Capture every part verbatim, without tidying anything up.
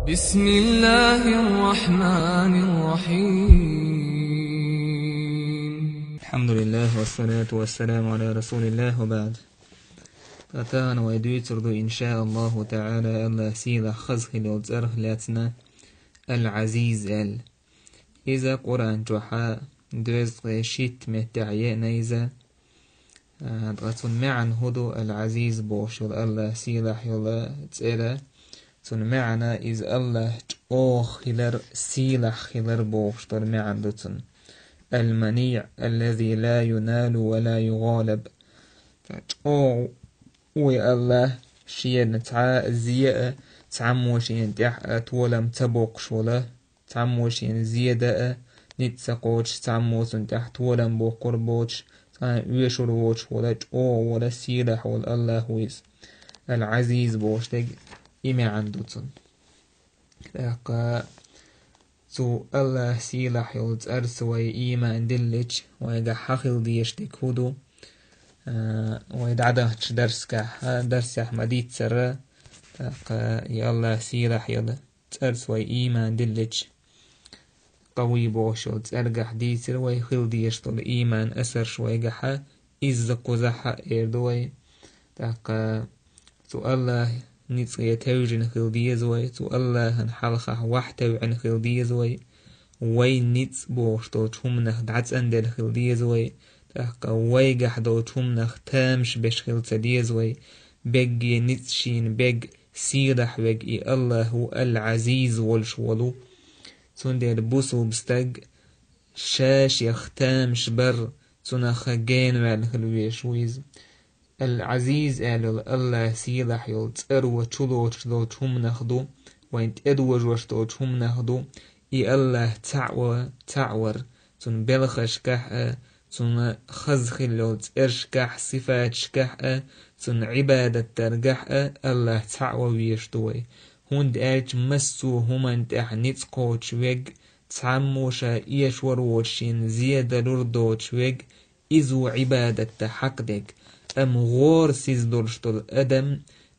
بسم الله الرحمن الرحيم. الحمد لله والصلاة والسلام على رسول الله وبعد. Тахана вай дуьйцур ду, иншааллаху таӀала, Аллахь сийлахь хаза хилла йолу цӀарах лаьцна, Ал-Ӏазиз аьлла. Иза Къуръан чохь доьзткъе шийтта меттехь еана иза. А, ткъа цуьнан маьӀна хӀун ду, Ал-Ӏазиз бохуш йолу Аллахь сийлахь йолу цӀера? Цуьнан маьӀна иза Аллахь чӀогӀа хилар, сийлахь хилар бохуш долу маьӀна ду цуьнан. Ал-маниӀ, аллази ла юналу ва ла югӀалаб. ЧӀогӀа ву и Аллахь, шена цхьа а зе а, цхьаммо шена тӀехь а толам ца боккхуш волу, цхьаммо шена зе дан а ницкъ ца кхочуш, цхьаммо цунна тӀехь толам боккхур боцуш, цхьа а оьшур воцуш волу, чӀогӀа волу, сийлахь волу Аллахь ву иза. Ал-Ӏазиз бохуш дерг и маьӀна ду цуьнан. ТӀаккха цу Аллахь сийлахь йолу цӀарца вай ийман диллича, вайгахь хьан хила дезаш дерг хӀун ду? А, вай дӀадаханчу дарсехь, а, дарсехь ма-дийццара, тӀаккха и Аллахь сийлахь йолу цӀарца вай ийман диллича, къавий бохуш йолу цӀергахь дийцира вай хила дезаш долу ийман асарш вайгахь, изза кхузахь а эр ду вай. ТӀаккха цу Аллахьан ницкъе тевжина хила деза вай, цу Аллахьан хьалхахь вахьтевъина хила деза вай. Вайн ницкъ бохуш долчу хӀуманах дӀацӀанделла хила деза вай. ТӀаккха вайгахь долчу хӀуманах тамаш беш хила ца деза вай. Бегге ницкъ шена бег, сийлахь верг и Аллахь ву, Ал-Ӏазиз волуш волу. Цундела бусулба стаг ша-шех тамаш бар, цунах генваьлла хила везаш ву иза. Ал-Ӏазиз аьлла йолу Аллахь сийлахь йолу цӀаро чулоцуш долчу хӀуманах ду, вайн тӀедожош долчу хӀуманах ду, и Аллахь цхьаъ ва-, цхьаъ вар, цуьнан белхашкахь а, цуьнан хаза хилла йолу цӀерашкахь, сифаташкахь а, цуьнан Ӏибадат даргахь а Аллахь цхьаъ ван везаш ду вай. ХӀунда аьлча массо а хӀуманна тӀехь ницкъ кхочуш верг, цхьаммо ша эшвар воцуш, шена зе далур доцуш верг, иза ву Ӏибадатта хьакъ дерг. Амма гӀора сиз долуш долу адам,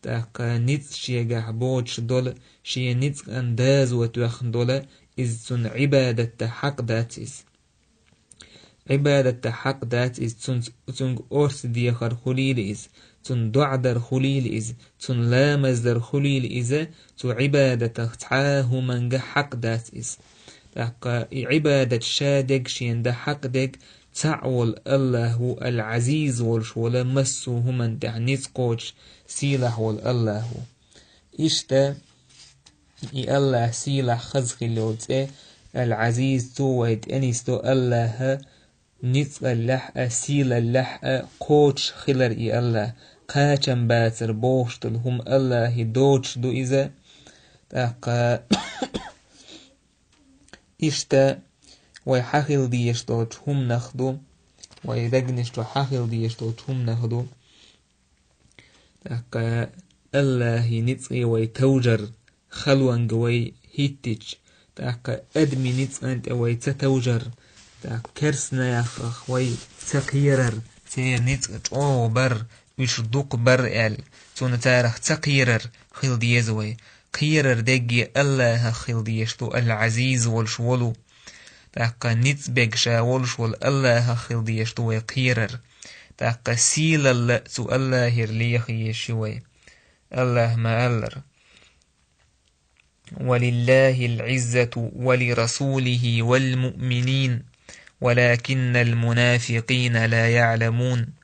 тӀаккха ницкъ шегахь боцуш долу, шен ницкъан доза тоьхна долу, иза цуьнан Ӏибадатта хьакъ дац иза. Ӏибадатта хьакъ дац иза, цунца, цуьнга орца дехар хуьлийла иза, цунна доӀа дар хуьлийла иза, цунна ламаз дар хуьлийла иза, цу Ӏибадатах цхьа а хӀуманга хьакъ дац иза. ТӀаккха и Ӏибадат ша дерг шена дан хьакъ дерг цхьаъ волу Аллахь ву, Ал-Ӏазиз волуш волу, массо а хӀуманна тӀехь ницкъ кхочуш, сийлахь волу Аллахь ву. Иштта, и Аллахь сийлахь хаза хилла йолу цӀе, Ал-Ӏазиз, цо вай тӀенисдо Аллахьа ницкъаллехь а, сийлаллехь а кхочуш хилар и Аллахь, кхачам бацар бохуш долу хӀума Аллахье доцуш ду иза. ТӀаккха иштта вай хьан хила дезаш долчу хӀуманах ду, вай дегнаш чу хьан хила дезаш долчу хӀуманах ду. ТӀаккха Аллахье ницкъе вай товжар, халонга вай хӀиттича, тӀаккха адамийн ницкъан тӀе вай ца товжар, тӀаккха керстанахах вай ца кхерар, церан ницкъ чӀогӀа бар, уьш дукха бар аьлла, цунна царах ца кхерар хила деза вай. Кхерар дерриге Аллахьах хила дезаш ду, Ал-Ӏазиз волуш волу. ТӀаккха ницкъ бег ша волуш волу Аллахьах хила дезаш ду вай кхерар. ТӀаккха сийлалла цу Аллахьера леха езаш ю вай. Аллахьа ма-аллара: «Ва лиллахил Ӏиззату ва ли расулихи вал муъминин, валакиннал мунафикъина ла яъламун».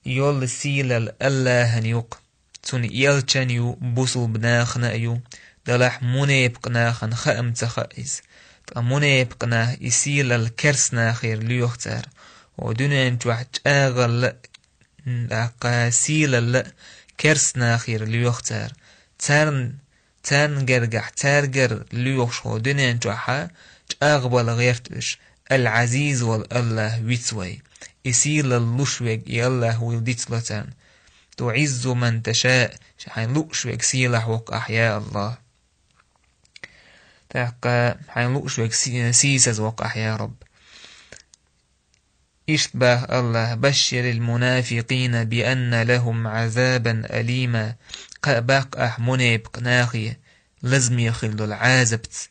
Йолу сийлалла Аллахьана ю-кх, цуьнан элчанна ю, бусулба нахана а ю, делахь мунепакъ нахана хаа-м ца хаьа иза. Ткъа мунепакъ нах и сийлалла керстанахера лоьху цара. Хьо дуьнен чохь чӀагӀалла а, тӀаккха сийлалла а керстанахера лоьху цара. Царна Царна гергахь, цаьргара лоьхуш хьо дуьнен чохь а чӀагӀбала гӀерта уьш, Ал-Ӏазиз волу Аллахь виц вай. И сийлалла луш верг и Аллахь вуйла дицло царна. «Туъиззу ман ташаъ», хьайн лууш верг сийлахь воккху ахь, я Аллахь. ТӀаккха хьайн лууш верг си-, сийсаз воккху ахь, я Рабб. Иштта боху Аллахь: «Башширил мунафикъина би анна лахум Ӏазабан алима». Кхаъ баккха ахь мунепакъ нахе, лазаме хила долу Ӏазапца.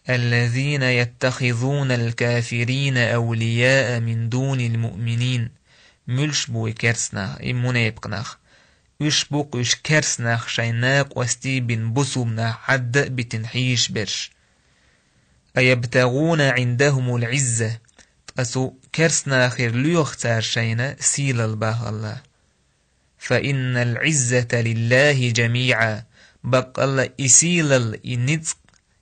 الذين يتخذون الكافرين أولياء من دون المؤمنين. Муьлш бу и керстанах, и мунепакънах? Уьш бу-кх уьш керстанах шайн накъостий бина бусулбанах Ӏадда а битина хьийзаш берш. أيبتغون عندهم العزة. Ткъа цу керстанахера лоьху цара шайна сийлалла бах Аллах. فإن العزة لله جميعا. Баккъалла и сийлалла, и ницкъ,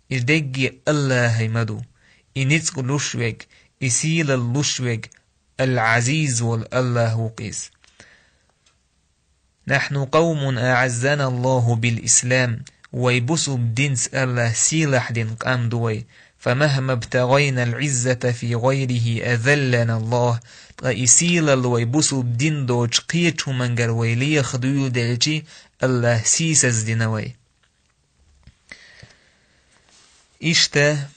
и дерриге Аллахьан ма ду. И ницкъ луш верг, и сийлалла луш верг Ал-Ӏазиз волу Аллах ву-кх иза. نحن قوم أعزنا الله بالإسلام. Вай бусулба динца Аллах сийлахь дина къам ду вай. فمهما ابتغينا العزة في غيره أذلنا الله. Ткъа и сийлалла вай бусулба дин доцуш кхечу хӀумангара вай леха дуьйладелчи, Аллах сийсаздина вай. Иштта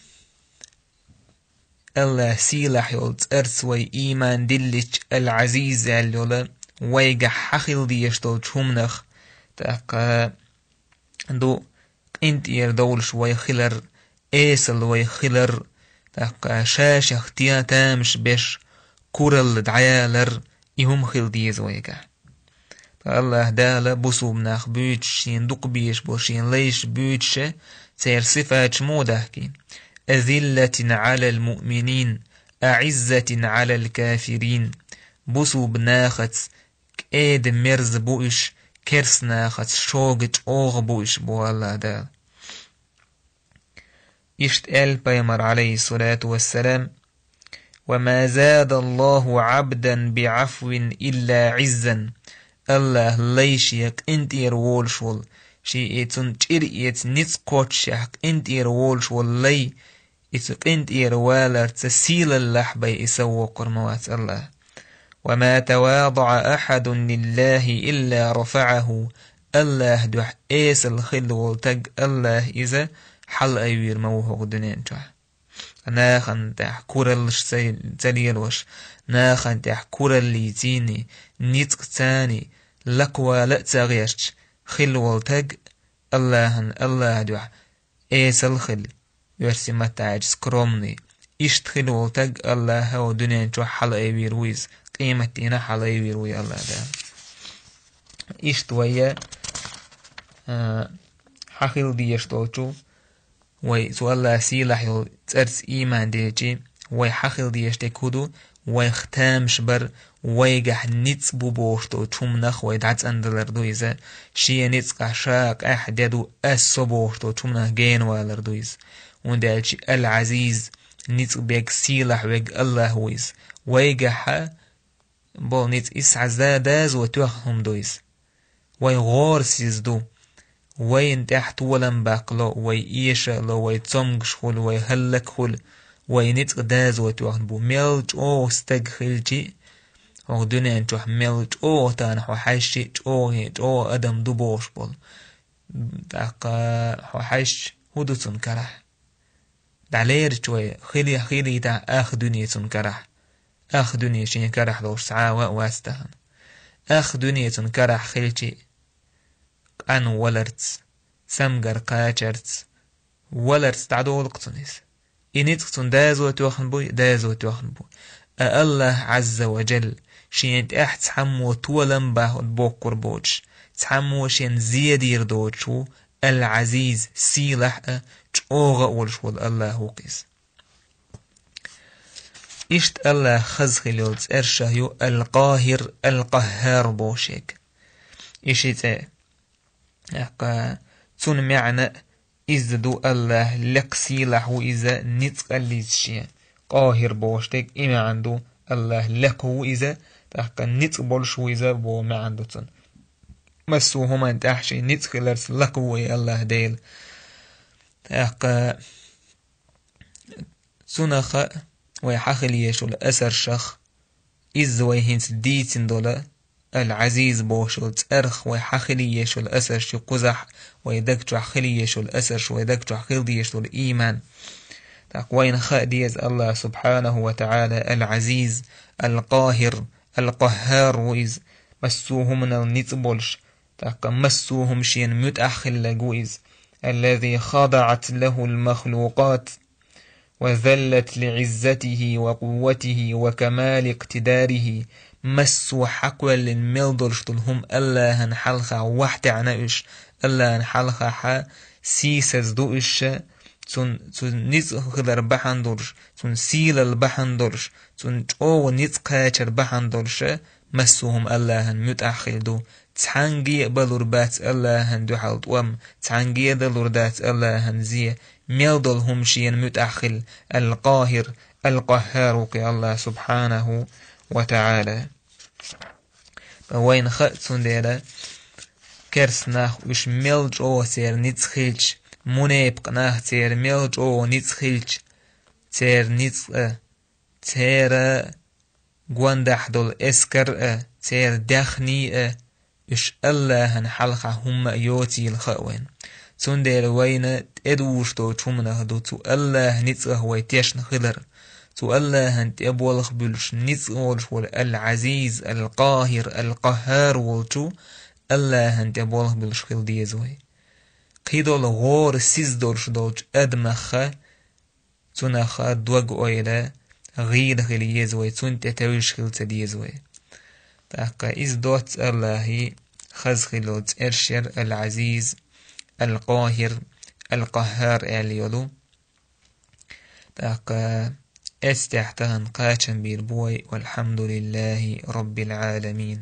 Аллах сийлахь йолу цӀарца вай ийман диллича, Ал-Ӏазиз аьлла йолу, вайгахь хьан хила дезаш долчу хӀуманах, тӀаккха ду къинтӀера довлуш вай хилар, эсала вай хилар, тӀаккха ша-шех тӀе тамаш беш, куралла дӀаялар, и хӀума хила деза вайгахь. Ткъа Аллах Дала бусулба нах буьйцуш, шена дукха безаш болу шен лайш буьйцуша, церан сифаташ муха дахкий? أذلة على المؤمنين، أعزة على الكافرين. Бусулба нахаца кӀеда-мерза бу уьш, керстанахаца шога чӀогӀа бу уьш, бу Аллах Дала. Иштта аьлла пайхамар, عليه الصلاة والسلام: وما زاد الله عبدا بعفو إلا عزا. Аллах лай шен къинтӀера волуш волу, шен и цунна чӀир эца ницкъ кхочушехь къинтӀера волуш волу лай, и цу къинтӀера валарца сийлаллахь бен и сов воккхур ма вац Аллах. وما تواضع أحد لله إلا رفعه. Аллах дуьхьа эсала хилла волу таг Аллах иза хьалаайвийр ма ву хӀокху дуьнен чохь. Нахана тӀехь кураллаш ца, ца лелош, нахана тӀехь кураллий цийний, ницкъ цаний, лакхавала а ца гӀерташ хилла волу таг Аллахьан, Аллах дуьхьа эсала хилла, оьрсийн маттахь аьлча скромный. Иштта хилла волу таг Аллаха дуьнен чохь хьалаайвийр ву иза, къематдийнахь хьалаайвийр ву и Аллах Дала. Иштта вайя, а, хьан хила дезаш долчу, вай цу Аллах сийлахь йолу цӀарца ийман дечи, вай хьан хила дезаш дерг хӀун ду, вайх тамаш бар, вайгахь ницкъ бу бохуш долчу хӀуманах вай дӀацӀандалар ду иза, шен ницкъах ша къаьхьа де ду, ас со бохуш долчу хӀуманах генавалар ду иза. ХӀунда аьлча Ал-Ӏазиз, ницкъ берг, сийлахь верг Аллах ву иза. Вайгахьа болу ницкъ иза схьа дазо тоьхна хӀума ду иза. Вай гӀорасиз ду. Вайна тӀехь толам баккхало, вай эша а ло, вай цомгуш хуьлу, вай хӀаллакьхуьлу, вай ницкъ дазо тоьхна бу. Мел чӀогӀа стаг хилчи, хӀокху дуьнен чохь мел чӀогӀа тахана хьо хьаьжчи, чӀогӀа, чӀогӀа адам ду бохуш болу. ТӀаккха хьо хьаьжча, хӀун ду цунна карахь? ДӀалерачу вай хили-, хилийтахь ах дуьне цунна карахь. Ах дуьне шен карахь долуш цхьа а ван а вац тахана. Ах дуьне цунна карахь хилчи, къан валарца, самгар кхачарца, валарца дӀадолу-кх цунна иза. И ницкъ цунна дазо тоьхна буй, дазо тоьхна бу. А Аллах Ӏазза ва Джалла шен тӀехь цхьаммо толам бах-, боккхур боцуш, цхьаммо шен зен дийр доцуш ву, Ал-Ӏазиз, сийлахь а, чӀогӀа а волуш волу Аллах ву-кх иза. Иштта Аллах хаза хила йолу цӀершах ю Ал-Къахир, Ал-Къаххар бохуш ерг. И ши цӀе. ТӀаккха цунна маьӀна иза ду Аллах лекха сийлахь ву иза, ницкъаллица шен. Къахир бохуш дерг и маьӀна ду, Аллах лекха ву иза, тӀаккха ницкъ болуш ву иза боху маьӀна ду цунна. Массо а хӀуманна тӀехь шен ницкъ хиларца лакха ву и Аллах Дела. ТӀаккха цунах вай хьан хила еш волу асаршах, иза вай хӀинца дийцина долу Ал-Ӏазиз бохуш йолу цӀарах вай хьан хила еш волу асарш ю кхузахь, вай даг чохь хила еш волу асарш, вай даг чохь хила дезаш долу ийман. ТӀаккха вайна хаа деза Аллах субхьанаху ва таӀала Ал-Ӏазиз, Ал-Къахир, Ал-Къаххар ву иза, массо а хӀуманал ницкъ болуш, тӀаккха массо а хӀума шена муьтӀахь хилларг ву иза. الذي خضعت له المخلوقات وذلت لعزته وقوته وكمال اقتداره. Массо а хьакхоьллина мел долуш долу хӀума Аллахьан хьалха вахьтаьӀна уьш, Аллахьан хьалха сийсаз ду уьш, цун, цун ницкъ хилар бахьана долуш, цун сийлалла бахьана долуш, цун чӀогӀа ницкъ кхачар бахьана долуш, массо а хӀума Аллахьан муьтӀахь хилла ду. Цхьаьнгге а балур бац Аллахьан дуьхьал тӀом, цхьаьнгге а далур дац Аллахьан зе, мел долу хӀума шена муьтӀахь хилла. Ал-Къахир, Ал-Къаххар ву кхин Аллах субхьанаху ва таӀала. Ткъа вайна хаьа цундела, керста нах уьш мел чӀогӀа церан ницкъ хилча, мунепакъ нах церан мел чӀогӀа ницкъ хилча, церан ницкъ а, церан гондахь долу эскар а, церан даьхний а, уьш Аллахьан хьалха хӀумма а йоцийла хаьа вайна. Цундела вайна тӀедугӀуш долчу хӀуманах ду цу Аллахьан ницкъах вай тешна хилар. Цу Аллахьан тӀе болх буьллуш ницкъ волуш волу Ал-Ӏазиз, Ал-Къахир, Ал-Къаххар волчу Аллахьан тӀе болх буьллуш хила деза вай. Кхидолу гӀора сиз долуш долчу адамах а, цунах а дог-ойла, гӀийла хила еза вай, цунна тӀе тевжаш хила ца деза вай. ТӀаккха иза доцца Аллахьан хаза хилла цӀераш яра Ал-Ӏазиз, Ал-Къахир, Ал-Къаххар аьлла йолу. ТӀаккха эццахь тахана кхачам бийр бу вай, валхьамдулиллахӀи роббил Ӏаламин.